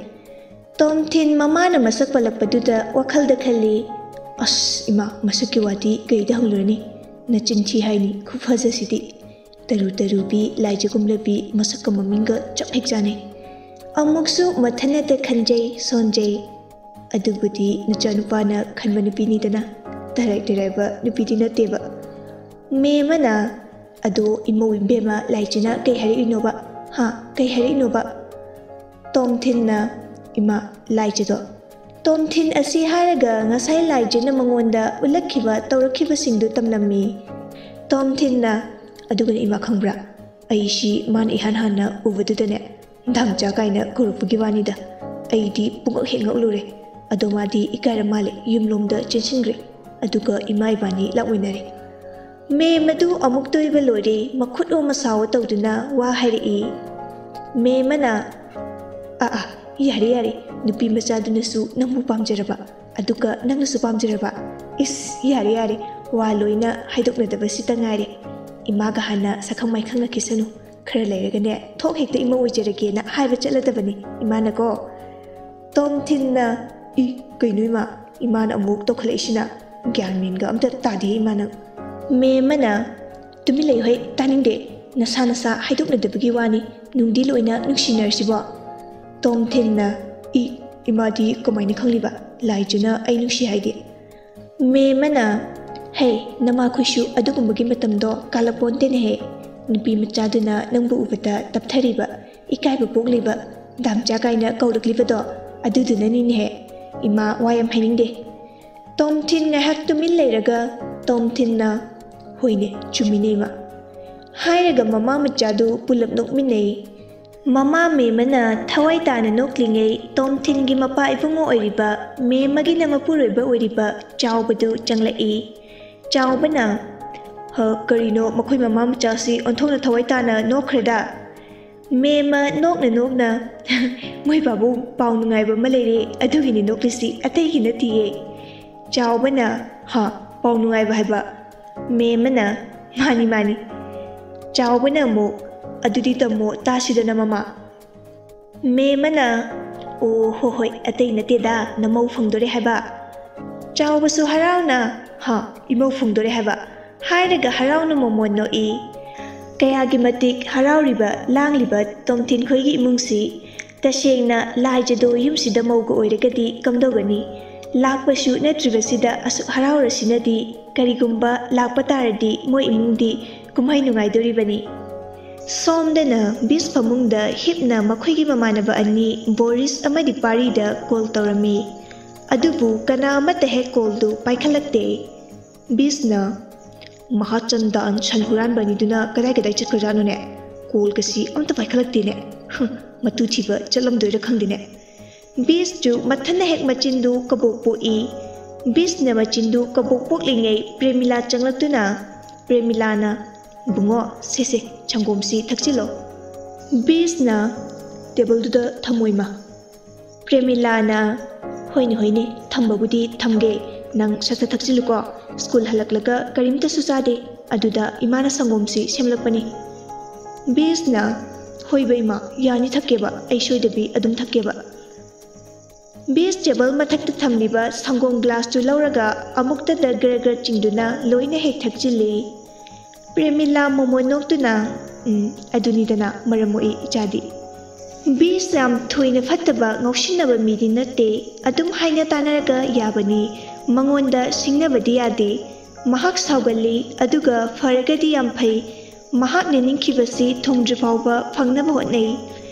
ꯇꯣꯝꯊꯤꯟ ꯃꯃꯥꯅ ꯃꯁꯛ ꯄꯜꯂꯛꯄꯗꯨꯗ ꯋꯥꯈꯜꯗ ꯈꯜꯂꯤ, "ꯑꯁ ꯏꯃꯥ, ꯃꯁꯛꯀꯤ ꯋꯥꯗꯤ ꯀꯩꯗ ꯍꯪꯂꯨꯔꯅꯤ? ꯅꯆꯤꯟ ꯊꯤ ꯍꯥꯏꯅꯤ, ꯈꯨꯐꯖꯁꯤꯗꯤ꯫ ꯇꯔꯨ ꯇꯔꯨꯕꯤ, ꯂꯥꯏꯖꯒꯨꯝꯂꯕꯤ, ꯃꯁꯛꯀ ꯃꯃꯤꯡꯒ ꯆꯞ ꯍꯦꯛ ꯆꯥꯅꯩ꯫ ꯑꯃꯨꯛꯁꯨ ꯃꯊꯟꯅꯇ ꯈꯟꯖꯩ, ꯁꯣꯟꯖꯩ꯫ ꯑꯗꯨꯕꯨꯗꯤ ꯅꯆꯥꯅꯨꯄꯥꯅ ꯈꯟꯕ ꯅꯨꯄꯤꯅꯤꯗꯅ, ꯇꯔꯥꯏ ꯇꯔꯥꯏꯕ ꯅꯨꯄꯤꯗꯤ ꯅꯠꯇꯦꯕ꯫ ꯃꯦꯝꯃꯅ, "ꯑꯗꯣ ꯏꯃꯧ ꯏꯕꯦꯝꯃ, ꯂꯥꯏꯖꯅ ꯀꯩ ꯍꯥꯏꯔꯛꯏꯅꯣꯕ? ꯍꯥ, ꯀꯩ ꯍꯥꯏꯔꯛꯏꯅꯣꯕ?" ꯇꯣꯝꯊꯤꯟꯅ, "ꯏꯃꯥ, ꯂꯥꯏꯖꯗꯣ, ꯇꯣꯝꯊꯤꯟ ꯑꯁꯤ ꯍꯥꯏꯔꯒ ꯉꯁꯥꯏ ꯂꯥꯏꯖꯅ ꯃꯉꯣꯟꯗ ꯎꯠꯂꯛꯈꯤꯕ ꯇꯧꯔꯛꯈꯤꯕꯁꯤꯡꯗꯨ ꯇꯝꯂꯝꯃꯤ꯫" ꯇꯣꯝꯊꯤꯟꯅ, "ꯑꯗꯨꯒꯅꯦ ꯏꯃꯥ, ꯈꯪꯕ꯭ꯔꯥ, ꯑꯩꯁꯤ ꯃꯥꯅ ꯏꯍꯥꯟ ꯍꯥꯟꯅ ꯎꯕꯗꯨꯗꯅꯦ, ꯗꯥꯝꯆꯥ ꯀꯥꯏꯅ ꯀꯧꯔꯛꯄꯒꯤ ꯋꯥꯅꯤꯗ꯫ ꯑꯩꯗꯤ ꯄꯨꯡꯉꯛ ꯍꯦꯛ ꯉꯛꯂꯨꯔꯦ꯫ ꯑꯗꯣ ꯃꯥꯗꯤ ꯏꯀꯥꯏꯔ ꯃꯥꯜꯂꯦ, ꯌꯨꯝꯂꯣꯝꯗ ꯆꯦꯟꯁꯤꯟꯈ꯭ꯔꯦ꯫ ꯑꯗꯨꯒ ꯏꯃꯥ ꯏꯕꯥꯅꯤ ꯂꯥꯛꯃꯤꯟꯅꯔꯦ꯫" ꯃꯦꯝ ꯑꯗꯨ ꯑꯃꯨꯛ ꯇꯣꯏꯕ ꯂꯣꯏꯔꯦ, ꯃꯈꯨꯠ ꯑꯣ ꯃꯁꯥꯑꯣ ꯇꯧꯗꯨꯅ ꯋꯥ ꯍꯥꯏꯔꯛꯏ꯫ ꯃꯦꯝꯃꯅ, "ꯑꯥ, ꯑꯥ, ꯌꯥꯔꯦ, ꯌꯥꯔꯦ, ꯅꯨꯄꯤ ꯃꯆꯥꯗꯨꯅꯁꯨ ꯅꯪꯕꯨ ꯄꯥꯝꯖꯔꯕ, ꯑꯗꯨꯒ ꯅꯪꯅꯁꯨ ꯄꯥꯝꯖꯔꯕ꯫ ꯏꯁ, ꯌꯥꯔꯦ, ꯌꯥꯔꯦ, ꯋꯥ ꯂꯣꯏꯅ ꯍꯥꯏꯗꯣꯛꯅꯗꯕꯁꯤꯇ ꯉꯥꯏꯔꯦ꯫ ꯏꯃꯥꯒ ꯍꯥꯟꯅ ꯁꯛꯈꯪ ꯃꯥꯏꯈꯪꯅꯈꯤꯁꯅꯨ꯫ ꯈꯔ ꯂꯩꯔꯒꯅꯦ, ꯊꯣꯛ ꯍꯦꯛꯇ ꯏꯃꯧ ꯑꯣꯏꯖꯔꯒꯦꯅ ꯍꯥꯏꯕ ꯆꯠꯂꯗꯕꯅꯤ ꯏꯃꯥꯅꯀꯣ꯫" ꯇꯣꯝꯊꯤꯟꯅ, "ꯏ, ꯀꯩꯅꯣ ꯏꯃꯥ? ꯏꯃꯥꯅ ꯑꯃꯨꯛ ꯇꯧꯈꯠꯂꯛꯏꯁꯤꯅ? ꯒ꯭ꯌꯥꯟ ꯃꯦꯟꯒ ꯑꯝꯇ ꯇꯥꯗꯦ ꯏꯃꯥ ꯅꯪ꯫" ꯃꯦꯝꯃꯅ, "ꯇꯨꯃꯤꯟ ꯂꯩꯌꯨ ꯍꯩ, ꯇꯥꯅꯤꯡꯗꯦ꯫ ꯅꯁꯥ ꯅꯁꯥ ꯍꯥꯏꯗꯣꯛꯅꯗꯕꯒꯤ ꯋꯥꯅꯤ꯫ ꯅꯨꯡꯗꯤ ꯂꯣꯏꯅ ꯅꯨꯡꯁꯤꯅꯔꯁꯤꯕꯣ꯫" ꯇꯣꯝꯊꯤꯟꯅ, "ꯏ, ꯏꯃꯥꯗꯤ ꯀꯃꯥꯏꯅ ꯈꯪꯂꯤꯕ? ꯂꯥꯏꯖꯅ ꯑꯩ ꯅꯨꯡꯁꯤ ꯍꯥꯏꯗꯤ?" ꯃꯦꯝꯃꯅ, "ꯍꯩ, ꯅꯃꯥꯈꯣꯏꯁꯨ ꯑꯗꯨꯒꯨꯝꯕꯒꯤ ꯃꯇꯝꯗꯣ ꯀꯥꯜꯂꯛꯄꯣꯟꯇꯦꯅꯦꯍꯦ꯫ ꯅꯨꯄꯤ ꯃꯆꯥꯗꯨꯅ ꯅꯪꯕꯨ ꯎꯕꯗ ꯇꯞꯊꯔꯤꯕ, ꯏꯀꯥꯏꯕ ꯄꯣꯛꯂꯤꯕ, ꯗꯥꯝꯆꯥ ꯀꯥꯏꯅ ꯀꯧꯔꯛꯂꯤꯕꯗꯣ, ꯑꯗꯨꯗꯨꯅꯅꯤꯅꯦꯍꯦ꯫ ꯏꯃꯥ ꯋꯥ ꯌꯥꯝ ꯍꯥꯏꯅꯤꯡꯗꯦ꯫" ꯇꯣꯝꯊꯤꯟ ꯉꯥꯏꯍꯥꯛ ꯇꯨꯃꯤꯟ ꯂꯩꯔꯒ ꯇꯣꯝꯊꯤꯟꯅ, "ꯍꯣꯏꯅꯦ, ꯆꯨꯝꯃꯤꯅꯦ ꯏꯃꯥ꯫" ꯍꯥꯏꯔꯒ ꯃꯃꯥ ꯃꯆꯥꯗꯨ ꯄꯨꯂꯞ ꯅꯣꯛꯃꯤꯟꯅꯩ꯫ ꯃꯃꯥ ꯃꯦꯝꯃꯅ ꯊꯋꯥꯏ ꯇꯥꯅ ꯅꯣꯛꯂꯤꯉꯩ, ꯇꯣꯝꯊꯤꯟꯒꯤ ꯃꯄꯥ ꯏꯕꯨꯡꯉꯣ ꯑꯣꯏꯔꯤꯕ ꯃꯦꯝꯃꯒꯤꯅ ꯃꯄꯨꯔꯣꯏꯕ ꯑꯣꯏꯔꯤꯕ ꯆꯥꯎꯕꯗꯨ ꯆꯪꯂꯛꯏ꯫ ꯆꯥꯎꯕꯅ, "ꯍ, ꯀꯔꯤꯅꯣ ꯃꯈꯣꯏ ꯃꯃꯥ ꯃꯆꯥꯁꯤ ꯑꯣꯟꯊꯣꯛꯅ ꯊꯋꯥꯏ ꯇꯥꯅ ꯅꯣꯛꯈ꯭ꯔꯦꯗ?" ꯃꯦꯝꯃ ꯅꯣꯛꯅ ꯅꯣꯛꯅ, "ꯃꯣꯏ ꯄꯥꯕꯨꯡ ꯄꯥꯎ ꯅꯨꯡꯉꯥꯏꯕ ꯑꯃ ꯂꯩꯔꯦ, ꯑꯗꯨꯒꯤꯅꯤ ꯅꯣꯛꯂꯤꯁꯤ, ꯑꯇꯩꯒꯤ ꯅꯠꯇꯤꯌꯦ꯫" ꯆꯥꯎꯕꯅ, "ꯍꯥ, ꯄꯥꯎ ꯅꯨꯡꯉꯥꯏꯕ ꯍꯥꯏꯕ?" ꯃꯦꯝꯃꯅ, "ꯃꯥꯅꯤ, ꯃꯥꯅꯤ꯫" ꯆꯥꯎꯕꯅ ꯑꯃꯨꯛ, "ꯑꯗꯨꯗꯤ ꯇꯝꯃꯣ ꯇꯥꯁꯤꯗꯅ ꯃꯃꯥ꯫" ꯃꯦꯝꯃꯅ, "ꯑꯣ, ꯍꯣ ꯍꯣꯏ, ꯑꯇꯩ ꯅꯠꯇꯦꯗ, ꯅꯃꯧ ꯐꯪꯗꯣꯔꯦ ꯍꯥꯏꯕ꯫" ꯆꯥꯎꯕꯁꯨ ꯍꯔꯥꯎꯅ, "ꯍꯥ, ꯏꯃꯧ ꯐꯪꯗꯣꯔꯦ ꯍꯥꯏꯕ? ꯍꯥꯏꯔꯒ ꯍꯔꯥꯎꯅ ꯃꯣꯃꯣꯟ ꯅꯣꯛꯏ꯫ ꯀꯌꯥꯒꯤ ꯃꯇꯤꯛ ꯍꯔꯥꯎꯔꯤꯕ ꯂꯥꯡꯂꯤꯕ ꯇꯣꯝꯊꯤꯟ ꯈꯣꯏꯒꯤ ꯏꯃꯨꯡꯁꯤ꯫ ꯇꯁꯦꯡꯅ ꯂꯥꯏꯖꯗꯣ ꯌꯨꯝꯁꯤꯗ ꯃꯧꯒ ꯑꯣꯏꯔꯒꯗꯤ ꯀꯝꯗꯧꯒꯅꯤ? ꯂꯥꯛꯄꯁꯨ ꯅꯠꯇ꯭ꯔꯤꯕꯁꯤꯗ ꯑꯁꯨꯛ ꯍꯔꯥꯎꯔꯁꯤꯅꯗꯤ꯫ ꯀꯔꯤꯒꯨꯝꯕ ꯂꯥꯛꯄ ꯇꯥꯔꯗꯤ ꯃꯣꯏ ꯏꯃꯨꯡꯗꯤ ꯀꯨꯝꯍꯩ ꯅꯨꯡꯉꯥꯏꯗꯣꯔꯤꯕꯅꯤ꯫ ꯁꯣꯝꯗꯅ ꯕꯤꯁ ꯐꯃꯨꯡꯗ ꯍꯤꯞꯅ ꯃꯈꯣꯏꯒꯤ ꯃꯃꯥꯟꯅꯕ ꯑꯅꯤ ꯕꯣꯔꯤꯁ ꯑꯃꯗꯤ ꯄꯥꯔꯤꯗ ꯀꯣꯜ ꯇꯧꯔꯝꯃꯤ꯫ ꯑꯗꯨꯕꯨ ꯀꯅꯥ ꯑꯃꯠꯇ ꯍꯦꯛ ꯀꯣꯜꯗꯨ ꯄꯥꯏꯈꯠꯂꯛꯇꯦ꯫ ꯕꯤꯁꯅ, "ꯃꯍꯥꯆꯟꯗꯥꯟ ꯁꯟ ꯍꯨꯔꯥꯟꯕ ꯑꯅꯤꯗꯨꯅ ꯀꯗꯥꯏ ꯀꯗꯥꯏ ꯆꯠꯈ꯭ꯔꯖꯥꯠꯅꯣꯅꯦ? ꯀꯣꯜꯒꯁꯤ ꯑꯝꯇ ꯄꯥꯏꯈꯠꯂꯛꯇꯦꯅꯦ꯫ ꯍꯨꯝ, ꯃꯇꯨ ꯊꯤꯕ ꯆꯠꯂꯝꯗꯣꯏꯔ ꯈꯪꯗꯦꯅꯦ"꯫ ꯕꯤꯁꯇꯨ ꯃꯊꯟꯅ ꯍꯦꯛ ꯃꯆꯤꯟꯗꯨ ꯀꯕꯣꯛ ꯄꯣꯛꯏ꯫ ꯕꯤꯁꯅ ꯃꯆꯤꯟꯗꯨ ꯀꯕꯣꯛ ꯄꯣꯛꯂꯤꯉꯩ ꯄ꯭ꯔꯦꯃꯤꯂꯥ ꯆꯪꯂꯛꯇꯨꯅ ꯄ꯭ꯔꯦꯃꯤꯂꯥꯅ, "ꯏꯕꯨꯡꯉꯣ, ꯁꯦ ꯁꯦ, ꯁꯪꯒꯣꯝꯁꯤ ꯊꯛꯆꯤꯜꯂꯣ"꯫ ꯕꯤꯁꯅ ꯇꯦꯕꯜꯗꯨꯗ ꯊꯝꯃꯣꯏꯃ꯫ ꯄ꯭ꯔꯦꯃꯤꯂꯥꯅ, "ꯍꯣꯏꯅꯦ ꯍꯣꯏꯅꯦ, ꯊꯝꯕꯕꯨꯗꯤ ꯊꯝꯒꯦ, ꯅꯪ ꯁꯠ ꯁꯠ ꯊꯛꯆꯤꯜꯂꯨꯀꯣ꯫ ꯁ꯭ꯀꯨꯜ ꯍꯜꯂꯛꯂꯒ ꯀꯔꯤꯝꯇꯁꯨ ꯆꯥꯗꯦ, ꯑꯗꯨꯗ ꯏꯃꯥꯅ ꯁꯪꯒꯣꯝꯁꯤ ꯁꯦꯝꯂꯛꯄꯅꯤ"꯫ ꯕꯤꯁꯅ, "ꯍꯣꯏꯕ ꯏꯃꯥ, ꯌꯥꯅꯤ, ꯊꯛꯀꯦꯕ, ꯑꯩ ꯁꯣꯏꯗꯕꯤ ꯑꯗꯨꯝ ꯊꯛꯀꯦꯕ"꯫ ꯕꯤꯁ ꯇꯦꯕꯜ ꯃꯊꯛꯇ ꯊꯝꯂꯤꯕ ꯁꯪꯒꯣꯝ ꯒ꯭ꯂꯥꯁꯇꯨ ꯂꯧꯔꯒ ꯑꯃꯨꯛꯇꯗ ꯒ꯭ꯔ ꯒ꯭ꯔ ꯆꯤꯡꯗꯨꯅ ꯂꯣꯏꯅ ꯍꯦꯛ ꯊꯛꯆꯤꯜꯂꯤ꯫ ꯄ꯭ꯔꯦꯃꯤꯂꯥ ꯃꯣꯃꯣꯟ ꯅꯣꯛꯇꯨꯅ, "ꯎꯝ, ꯑꯗꯨꯅꯤꯗꯅ ꯃꯔꯝ ꯃꯣꯛꯏ ꯏꯆꯥꯗꯤ"꯫ ꯕꯤꯁ ꯌꯥꯝ ꯊꯣꯏꯅ ꯐꯠꯇꯕ ꯉꯥꯎꯁꯤꯟꯅꯕ ꯃꯤꯗꯤ ꯅꯠꯇꯦ꯫ ꯑꯗꯨꯝ ꯍꯥꯏꯅ ꯇꯥꯅꯔꯒ ꯌꯥꯕꯅꯤ꯫ ꯃꯉꯣꯟꯗ ꯁꯤꯡꯅꯕꯗꯤ ꯌꯥꯗꯦ꯫ ꯃꯍꯥꯛ ꯁꯥꯎꯒꯜꯂꯤ, ꯑꯗꯨꯒ ꯐꯔꯒꯗꯤ ꯌꯥꯝ ꯐꯩ꯫ ꯃꯍꯥꯛꯅ ꯅꯤꯡꯈꯤꯕꯁꯤ ꯊꯨꯡꯗ꯭ꯔꯤ ꯐꯥꯎꯕ ꯐꯪꯅꯕ ꯍꯣꯠꯅꯩ꯫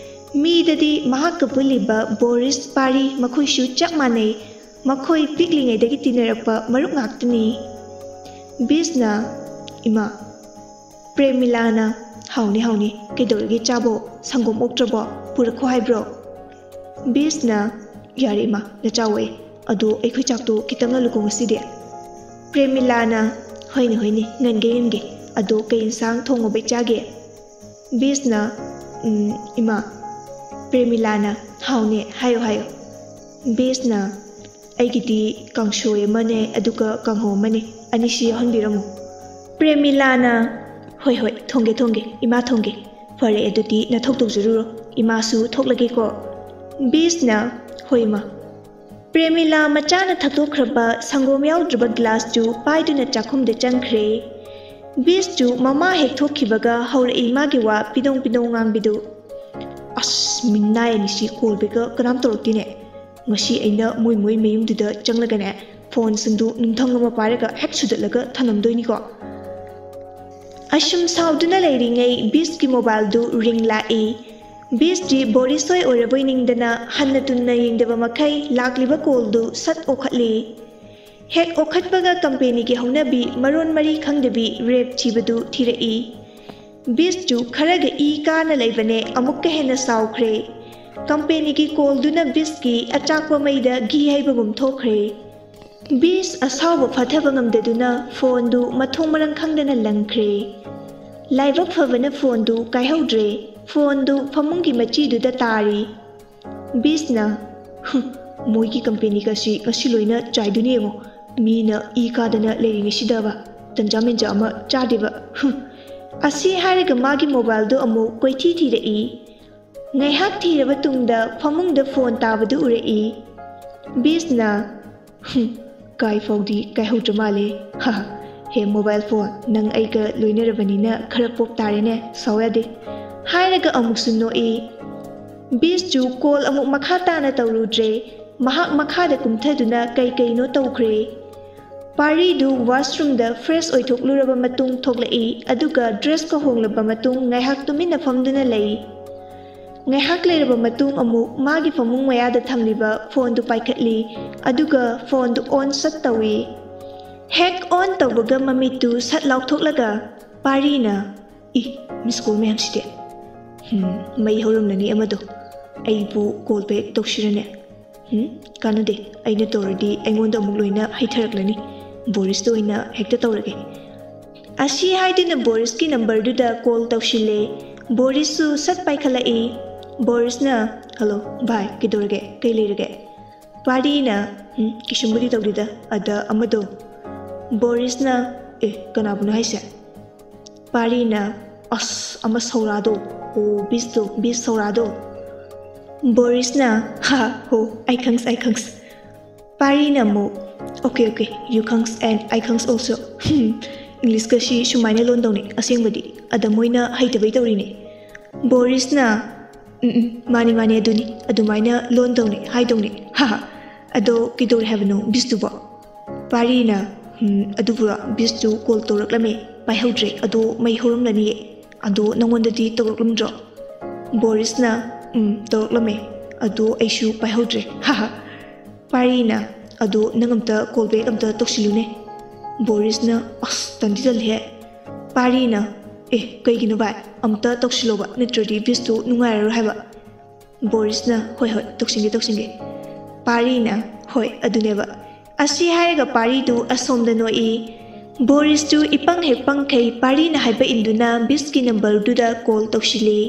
ꯃꯤꯗꯗꯤ ꯃꯍꯥꯛꯀ ꯄꯨꯜꯂꯤꯕ ꯕꯣꯔꯤꯁ, ꯄꯥꯔꯤ ꯃꯈꯣꯏꯁꯨ ꯆꯞ ꯃꯥꯟꯅꯩ꯫ ꯃꯈꯣꯏ ꯄꯤꯛꯂꯤꯉꯩꯗꯒꯤ ꯇꯤꯟꯅꯔꯛꯄ ꯃꯔꯨꯞ ꯉꯥꯛꯇꯅꯤ꯫ ꯕꯤꯁꯅ, "ꯏꯃꯥ"꯫ ꯄ꯭ꯔꯦꯃꯤꯂꯥꯅ, "ꯍꯥꯎꯅꯤ, ꯍꯥꯎꯅꯤ꯫ ꯀꯩꯗꯧꯔꯒꯦ ꯆꯥꯕꯣ? ꯁꯪꯒꯣꯝ ꯑꯣꯛꯇ꯭ꯔꯕꯣ? ꯄꯨꯔꯛꯈꯣ ꯍꯥꯏꯕ꯭ꯔꯣ?" ꯕꯤꯁꯅ, "ꯌꯥꯔꯦ ꯏꯃꯥ, ꯅꯆꯥꯋꯣꯏ꯫ ꯑꯗꯣ ꯑꯩꯈꯣꯏ ꯆꯥꯛꯇꯣ ꯈꯤꯇꯪ ꯉꯜꯂꯨꯀꯣ ꯉꯁꯤꯗꯤ"꯫ ꯄ꯭ꯔꯦꯃꯤꯂꯥꯅ, "ꯍꯣꯏꯅꯦ, ꯍꯣꯏꯅꯦ, ꯉꯟꯒꯦ, ꯉꯟꯒꯦ꯫ ꯑꯗꯣ ꯀꯩ ꯏꯟꯁꯥꯡ ꯊꯣꯡꯉꯨꯕ ꯏꯆꯥꯒꯦ?" ꯕꯤꯁꯅ, "ꯎꯝ, ꯏꯃꯥ"꯫ ꯄ꯭ꯔꯦꯃꯤꯂꯥꯅ, "ꯍꯥꯎꯅꯦ, ꯍꯥꯏꯌꯣ, ꯍꯥꯏꯌꯣ"꯫ ꯕꯤꯁꯅ, "ꯑꯩꯒꯤꯗꯤ ꯀꯥꯡꯁꯣꯏ ꯑꯃꯅꯦ, ꯑꯗꯨꯒ ꯀꯥꯡꯍꯧ ꯑꯃꯅꯦ, ꯑꯅꯤꯁꯤ ꯌꯥꯎꯍꯟꯕꯤꯔꯝꯃꯨ"꯫ ꯄ꯭ꯔꯦꯃꯤꯂꯥꯅ, "ꯍꯣꯏ, ꯍꯣꯏ, ꯊꯣꯡꯒꯦ, ꯊꯣꯡꯒꯦ, ꯏꯃꯥ ꯊꯣꯡꯒꯦ꯫ ꯐꯔꯦ, ꯑꯗꯨꯗꯤ ꯅꯊꯧ ꯇꯧꯖꯔꯨꯔꯣ, ꯏꯃꯥꯁꯨ ꯊꯣꯛꯂꯒꯦꯀꯣ"꯫ ꯕꯤꯁꯅ, "ꯍꯣꯏ, ꯏꯃꯥ"꯫ ꯄ꯭ꯔꯦꯃꯤꯂꯥ ꯃꯆꯥꯅ ꯊꯛꯇꯣꯛꯈ꯭ꯔꯕ ꯁꯪꯒꯣꯝ ꯌꯥꯎꯗ꯭ꯔꯕ ꯒ꯭ꯂꯥꯁꯇꯨ ꯄꯥꯏꯗꯨꯅ ꯆꯥꯛꯈꯨꯝꯗ ꯆꯪꯈ꯭ꯔꯦ꯫ ꯕꯤꯁꯇꯨ ꯃꯃꯥ ꯍꯦꯛ ꯊꯣꯛꯈꯤꯕꯒ ꯍꯧꯔꯛꯏ ꯃꯥꯒꯤ ꯋꯥ ꯄꯤꯗꯣꯡ ꯄꯤꯗꯣꯡ ꯉꯥꯡꯕꯤꯗꯨ꯫ ꯑꯁ, ꯃꯤꯅꯥꯏ ꯑꯅꯤꯁꯤ ꯀꯣꯜ ꯕꯦꯛꯀ ꯀꯅꯥꯝ ꯇꯧꯔꯛꯇꯦꯅꯦ꯫ ꯉꯁꯤ ꯑꯩꯅ ꯃꯣꯏ ꯃꯣꯏ ꯃꯌꯨꯝꯗꯨꯗ ꯆꯪꯂꯒꯅꯦ, ꯐꯣꯟꯁꯤꯡꯗꯨ ꯅꯨꯡꯊꯪ ꯑꯃ ꯄꯥꯏꯔꯒ ꯍꯦꯛ ꯁꯨꯗꯠꯂꯒ ꯊꯅꯝꯗꯣꯏꯅꯤꯀꯣ꯫ ꯑꯁꯨꯝ ꯁꯥꯎꯗꯨꯅ ꯂꯩꯔꯤꯉꯩ ꯕꯤꯁꯀꯤ ꯃꯣꯕꯥꯏꯜꯗꯨ ꯔꯤꯡ ꯂꯥꯛꯏ꯫ ꯕꯤꯁꯇꯤ ꯕꯣꯔꯤꯁ ꯍꯣꯏ ꯑꯣꯏꯔꯕꯣꯏ ꯅꯤꯡꯗꯅ ꯍꯟꯅ ꯇꯨꯟꯅ ꯌꯦꯡꯗꯕ ꯃꯈꯩ ꯂꯥꯛꯂꯤꯕ ꯀꯣꯜꯗꯨ ꯁꯠ ꯑꯣꯛꯈꯠꯂꯤ꯫ ꯍꯦꯛ ꯑꯣꯛꯈꯠꯄꯒ ꯀꯝꯄꯦꯅꯤꯒꯤ ꯍꯧꯅꯕꯤ ꯃꯔꯣꯟ ꯃꯔꯤ ꯈꯪꯗꯕꯤ ꯔꯦꯞ ꯊꯤꯕꯗꯨ ꯊꯤꯔꯛꯏ꯫ ꯕꯤꯁꯇꯨ ꯈꯔꯒ ꯏ ꯀꯥꯅ ꯂꯩꯕꯅꯦ, ꯑꯃꯨꯛꯀ ꯍꯦꯟꯅ ꯁꯥꯎꯈ꯭ꯔꯦ꯫ ꯀꯝꯄꯦꯅꯤꯒꯤ ꯀꯣꯜꯗꯨꯅ ꯕꯤꯁꯀꯤ ꯑꯆꯥꯛꯄ ꯃꯩꯗ ꯘꯤ ꯍꯩꯕꯒꯨꯝ ꯊꯣꯛꯈ꯭ꯔꯦ꯫ ꯕꯤꯁ ꯑꯁꯥꯎꯕ ꯐꯥꯊꯕ ꯉꯝꯗꯗꯨꯅ ꯐꯣꯟꯗꯨ ꯃꯊꯣꯡ ꯃꯔꯝ ꯈꯪꯗꯅ ꯂꯪꯈ꯭ꯔꯦ꯫ ꯂꯥꯏꯕꯛ ꯐꯕꯅ ꯐꯣꯟꯗꯨ ꯀꯥꯏꯍꯧꯗ꯭ꯔꯦ꯫ ꯐꯣꯟꯗꯨ ꯐꯃꯨꯡꯒꯤ ꯃꯆꯤꯗꯨꯗ ꯇꯥꯔꯤ꯫ ꯕꯤꯁꯅ, "ꯍꯨꯝ, ꯃꯣꯏꯒꯤ ꯀꯝꯄꯦꯅꯤꯒꯁꯤ ꯉꯁꯤ ꯂꯣꯏꯅ ꯆꯥꯏꯗꯨꯅꯤ ꯌꯦꯡꯉꯣ꯫ ꯃꯤꯅ ꯏ ꯀꯥꯗꯅ ꯂꯩꯔꯤꯉꯩꯁꯤꯗꯕ ꯇꯟꯖꯥ ꯃꯦꯟꯖꯥ ꯑꯃ ꯆꯥꯗꯦꯕ꯫ ꯍꯨꯝ!" ꯑꯁꯤ ꯍꯥꯏꯔꯒ ꯃꯥꯒꯤ ꯃꯣꯕꯥꯏꯜꯗꯨ ꯑꯃꯨꯛ ꯀꯣꯏꯊꯤ ꯊꯤꯔꯛꯏ꯫ ꯉꯥꯏꯍꯥꯛ ꯊꯤꯔꯕ ꯇꯨꯡꯗ ꯐꯃꯨꯡꯗ ꯐꯣꯟ ꯇꯥꯕꯗꯨ ꯎꯔꯛꯏ꯫ ꯕꯤꯁꯅ, "ꯍꯨꯝ, ꯀꯥꯏ ꯐꯥꯎꯗꯤ ꯀꯥꯏꯍꯧꯗ꯭ꯔ ꯃꯥꯜꯂꯦ꯫ ꯍꯥ, ꯍꯦ ꯃꯣꯕꯥꯏꯜ ꯐꯣꯟ, ꯅꯪ ꯑꯩꯒ ꯂꯣꯏꯅꯔꯕꯅꯤꯅ ꯈꯔ ꯄꯣꯞ ꯇꯥꯔꯦꯅꯦ, ꯁꯥꯎ ꯌꯥꯗꯦ," ꯍꯥꯏꯔꯒ ꯑꯃꯨꯛꯁꯨ ꯅꯣꯛꯏ꯫ ꯕꯤꯁꯁꯨ ꯀꯣꯜ ꯑꯃꯨꯛ ꯃꯈꯥ ꯇꯥꯅ ꯇꯧꯔꯨꯗ꯭ꯔꯦ꯫ ꯃꯍꯥꯛ ꯃꯈꯥꯗ ꯀꯨꯝꯊꯗꯨꯅ ꯀꯩ ꯀꯩꯅꯣ ꯇꯧꯈ꯭ꯔꯦ꯫ ꯄꯥꯔꯤꯗꯨ ꯋꯥꯁꯔꯨꯝꯗ ꯐ꯭ꯔꯦꯁ ꯑꯣꯏꯊꯣꯛꯂꯨꯔꯕ ꯃꯇꯨꯡ ꯊꯣꯛꯂꯛꯏ, ꯑꯗꯨꯒ ꯗ꯭ꯔꯦꯁꯀ ꯍꯣꯡꯂꯕ ꯃꯇꯨꯡ ꯉꯥꯏꯍꯥꯛ ꯇꯨꯃꯤꯟꯅ ꯐꯝꯗꯨꯅ ꯂꯩ꯫ ꯉꯥꯏꯍꯥꯛ ꯂꯩꯔꯕ ꯃꯇꯨꯡ ꯑꯃꯨꯛ ꯃꯥꯒꯤ ꯐꯃꯨꯡ ꯃꯌꯥꯗ ꯊꯝꯂꯤꯕ ꯐꯣꯟꯗꯨ ꯄꯥꯏꯈꯠꯂꯤ, ꯑꯗꯨꯒ ꯐꯣꯟꯗꯨ ꯑꯣꯟ ꯁꯠ ꯇꯧꯏ꯫ ꯍꯦꯛ ꯑꯣꯟ ꯇꯧꯕꯒ ꯃꯃꯤꯠꯇꯨ ꯁꯠ ꯂꯥꯎꯊꯣꯛꯂꯒ ꯄꯥꯔꯤꯅ, "ꯏ, ꯃꯤꯁ ꯀꯣꯜ ꯃꯌꯥꯝꯁꯤꯗꯤ꯫ ꯍꯝ, ꯃꯩ ꯍꯧꯔꯝꯂꯅꯤ ꯑꯃꯗꯣ꯫ ꯑꯩꯕꯨ ꯀꯣꯜ ꯕꯦꯛ ꯇꯧꯁꯤꯔꯅꯦ? ꯍꯝ, ꯀꯥꯟꯅꯗꯦ꯫ ꯑꯩꯅ ꯇꯧꯔꯗꯤ ꯑꯩꯉꯣꯟꯗ ꯑꯃꯨꯛ ꯂꯣꯏꯅ ꯍꯩꯊꯔꯛꯂꯅꯤ꯫ ꯕꯣꯔꯤꯁꯇ ꯑꯣꯏꯅ ꯍꯦꯛꯇ ꯇꯧꯔꯒꯦ꯫" ꯑꯁꯤ ꯍꯥꯏꯗꯨꯅ ꯕꯣꯔꯤꯁꯀꯤ ꯅꯝꯕꯔꯗꯨꯗ ꯀꯣꯜ ꯇꯧꯁꯤꯜꯂꯦ꯫ ꯕꯣꯔꯤꯁꯁꯨ ꯁꯠ ꯄꯥꯏꯈꯠꯂꯛꯏ꯫ ꯕꯣꯔꯤꯁꯅ, "ꯍꯜꯂꯣ, ꯚꯥꯏ, ꯀꯩꯗꯧꯔꯒꯦ? ꯀꯩ ꯂꯩꯔꯒꯦ?" ꯄꯥꯔꯤꯅ, "ꯎꯝ, ꯀꯩꯁꯨꯝꯕꯨꯗꯤ ꯇꯧꯗꯦꯗ꯫ ꯑꯗ ꯑꯃꯗꯣ꯫" ꯕꯣꯔꯤꯁꯅ, "ꯑꯦ, ꯀꯅꯥꯕꯨꯅꯣ ꯍꯥꯏꯁꯦ?" ꯄꯥꯔꯤꯅ, "ꯑꯁ, ꯑꯃ ꯁꯧꯔꯥꯗꯣ꯫ ꯑꯣ, ꯕꯤꯁꯇꯣ, ꯕꯤꯁ ꯁꯧꯔꯥꯗꯣ꯫" ꯕꯣꯔꯤꯁꯅ, "ꯍꯥ, ꯍꯣ, ꯑꯩ ꯈꯪꯁ, ꯑꯩ ꯈꯪꯁ꯫" ꯄꯥꯔꯤꯅ ꯑꯃꯨꯛ, "Okay, okay, you khunks and I khunks also." ꯏꯪꯂꯤꯁꯀꯁꯤ ꯁꯨꯃꯥꯏꯅ ꯂꯣꯟꯗꯧꯅꯤ ꯑꯁꯦꯡꯕꯗꯤ, ꯑꯗ ꯃꯣꯏꯅ ꯍꯩꯇꯕꯩ ꯇꯧꯔꯤꯅꯦ꯫ ꯕꯣꯔꯤꯁꯅ, "ꯎꯝ ꯎꯝ, ꯃꯥꯅꯤ ꯃꯥꯅꯤ, ꯑꯗꯨꯅꯤ, ꯑꯗꯨꯃꯥꯏꯅ ꯂꯣꯟꯗꯧꯅꯤ, ꯍꯥꯏꯗꯧꯅꯤ, ꯍꯥ ꯍꯥ꯫ ꯑꯗꯣ ꯀꯩꯗꯧꯔꯦ ꯍꯥꯏꯕꯅꯣ ꯕꯤꯁꯇꯨꯕꯣ?" ꯄꯥꯔꯤꯅ, "ꯎꯝ, ꯑꯗꯨꯕꯨꯔꯣ, ꯕꯤꯁꯇꯨ ꯀꯣꯜ ꯇꯧꯔꯛꯂꯝꯃꯦ, ꯄꯥꯏꯍꯧꯗ꯭ꯔꯦ, ꯑꯗꯣ ꯃꯩ ꯍꯧꯔꯝꯂꯅꯤꯌꯦ꯫ ꯑꯗꯣ ꯅꯪꯉꯣꯟꯗꯗꯤ ꯇꯧꯔꯛꯂꯝꯗ꯭ꯔꯣ?" ꯕꯣꯔꯤꯁꯅ, "ꯎꯝ, ꯇꯧꯔꯛꯂꯝꯃꯦ, ꯑꯗꯣ ꯑꯩꯁꯨ ꯄꯥꯏꯍꯧꯗ꯭ꯔꯦ, ꯍꯥ ꯍꯥ꯫" ꯄꯥꯔꯤꯅ, "ꯑꯗꯣ ꯅꯪ ꯑꯝꯇ ꯀꯣꯜ ꯕꯦꯛ ꯑꯝꯇ ꯇꯧꯁꯤꯜꯂꯨꯅꯦ꯫" ꯕꯣꯔꯤꯁꯅ, "ꯑꯁ, ꯇꯟꯗꯤ ꯇꯜꯂꯤꯍꯦ꯫" ꯄꯥꯔꯤꯅ, "ꯑꯦ, ꯀꯩꯒꯤꯅꯣ ꯚꯥꯏ? ꯑꯝꯇ ꯇꯧꯁꯤꯜꯂꯣꯕ, ꯅꯠꯇ꯭ꯔꯗꯤ ꯕꯤꯁꯇꯨ ꯅꯨꯡꯉꯥꯏꯔꯔꯣꯏ ꯍꯥꯏꯕ꯫" ꯕꯣꯔꯤꯁꯅ, "ꯍꯣꯏ ꯍꯣꯏ, ꯇꯧꯁꯤꯟꯒꯦ ꯇꯧꯁꯤꯟꯒꯦ꯫" ꯄꯥꯔꯤꯅ, "ꯍꯣꯏ, ꯑꯗꯨꯅꯦꯕ꯫" ꯑꯁꯤ ꯍꯥꯏꯔꯒ ꯄꯥꯔꯤꯗꯨ ꯑꯁꯣꯝꯗ ꯅꯣꯛꯏ꯫ ꯕꯣꯔꯤꯁꯇꯨ ꯏꯄꯪ ꯍꯦꯛ ꯄꯪꯈꯩ ꯄꯥꯔꯤꯅ ꯍꯥꯏꯕ ꯏꯟꯗꯨꯅ ꯕꯤꯁꯀꯤ ꯅꯝꯕꯔꯗꯨꯗ ꯀꯣꯜ ꯇꯧꯁꯤꯜꯂꯤ꯫